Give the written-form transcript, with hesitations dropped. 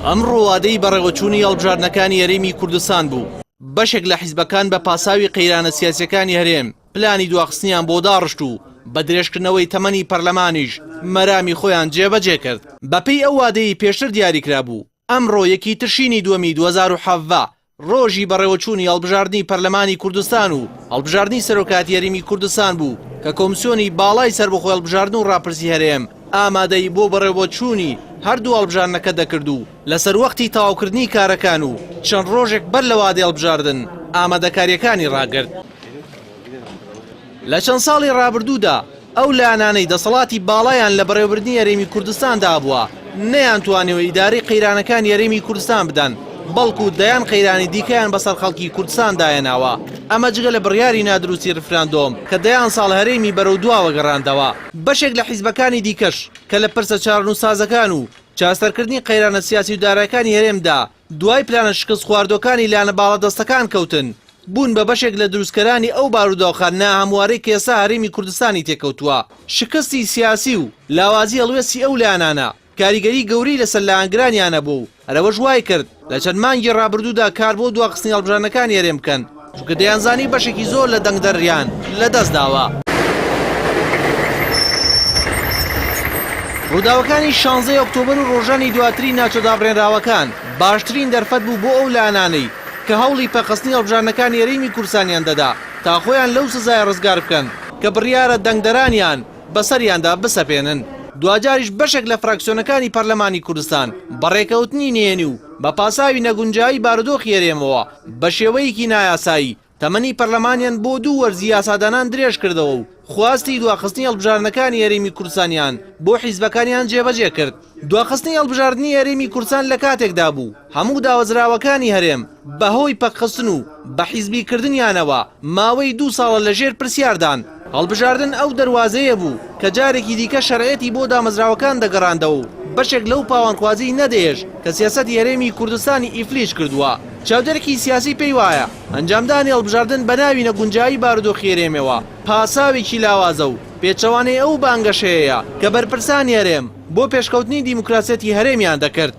ئەمڕۆ وادەی بەڕێوەچوونی هەڵبژاردنەکانی هەرێمی کوردستان بوو، بەشێک لە حیزبەکان بە پاساوی قەیرانە سیاسییەکانی هەرێم پلانی دواخستنیان بۆ داڕشت و بە درێژکردنەوەی تەمەنی پەرلەمانیش مەرامی خۆیان جێبەجێ کرد. بەپێی ئەو وادەیەی پێشتر دیاریکرابوو، ئەمڕۆ یەکی تشرینی دووەمی 2017 ڕۆژی بەڕێوەچوونی هەڵبژاردنی پەرلەمانی کوردستان و هەڵبژاردنی سەرۆکایەتی هەرێمی کوردستان بوو کە کۆمسیۆنی باڵای سەربەخۆی هەڵبژاردن و ڕاپرسی هەرێم ئامادەیی بۆ بەڕێوەچوونی هەردوو هەڵبژاردنەکە دەکرد و لە سەروەختی تەواوکردنی کارەکان و چەند ڕۆژێک بەر لە وادەی هەڵبژاردن ئامادەکارییەکانی ڕاگرت. لە چەند ساڵی ڕابردوودا ئەو لایەنانەی دەسەڵاتی باڵایان لە بەڕێوەبردنی هەرێمی کوردستاندا هەبووە، نەیانتوانیوە ئیدارەی قەیرانەکانی هەرێمی کوردستان بدەن، بەڵکو دەیان قەیرانی دیکەیان بەسەر خەڵکی کوردستاندا هێناوە، ئەمە جگە لە بڕیاری نادروستی ڕیفراندۆم کە دەیان ساڵ هەرێمی بەرەو دواوە گەڕاندەوە. بەشێک لە حیزبەکانی دیکەش کە لە پرسە چارەنووسسازەکان و چارەسەرکردنی قەیرانە سیاسی و دارایەکانی هەرێمدا دوای پلانە شکستخواردووەکانی لایەنە باڵادەستەکان کەوتن، بوون بە بەشێک لە دروستکەرانی ئەو بارودۆخە ناهەموارەی کە ئێستا هەرێمی کوردستانی تێکەوتووە. شکستی سیاسی و لاوازی هەڵوێستی ئەو لایەنانە کاریگەری گەورەی لەسەر لایەنگرانیان هەبوو و هەر ئەوەش وایکرد لە چەند مانگی ڕابردوودا کار بۆ دواخستنی هەڵبژاردنەکانی هەرێم بکەن، چونکە دەیانزانی بەشێکی زۆر لە دەنگدەریان لەدەستداوە. ڕووداوەکانی شانزەی ئۆکتۆبەر و ڕۆژانی دواتری ناوچە دابڕێنراوەکان باشترین دەرفەت بوو بۆ ئەو لایەنانەی کە هەوڵی پەکخستنی هەڵبژاردنەکانی هەرێمی کوردستانیان دەدا تا خۆیان لەو سزایە ڕزگار بکەن کە بڕیارە دەنگدەرانیان بەسەریاندا بسەپێنن. دواجاریش بەشێک لە فراکسیۆنەکانی پەرلەمانی کوردستان بە ڕێکەوتنی نهێنی و بە پاساوی نەگونجاوی بارودۆخی هەرێمەوە بە شێوەیەکی نایاسایی تەمەنی پەرلەمانیان بۆ دوو وەرزی یاسادانان درێژکردەوە و خواستی دواخستنی هەڵبژاردنەکانی هەرێمی کوردستانیان بۆ حیزبەکانیان جێبەجێ کرد. دواخستنی هەڵبژاردنی هەرێمی کوردستان لە کاتێکدا بوو هەموو داوەزراوەکانی هەرێم بەهۆی پەکخستن و بە حیزبی کردنیانەوە ماوەی دوو ساڵە لە ژێر پرسیاردان. هەڵبژاردن ئەو دەروازەیە بوو کە جارێکی دیکە شەرعیەتی بۆ دامەزراوەکان دەگەڕاندەوە و بەشێک لەو پاوانخوازیی نەدەهێشت کە سیاسەتی هەرێمی کوردستانی ئیفلیج کردووە. چاودێرێکی سیاسی پێی وایە، ئەنجامدانی هەڵبژاردن بە ناوی نەگونجاوی بارودۆخی هەرێمەوە پاساوێکی لاوازە و پێچەوانەی ئەو بانگەشەیەیە کە بەرپرسانی هەرێم بۆ پێشکەوتنی دیموکراسیەتی هەرێمیان دەکرد.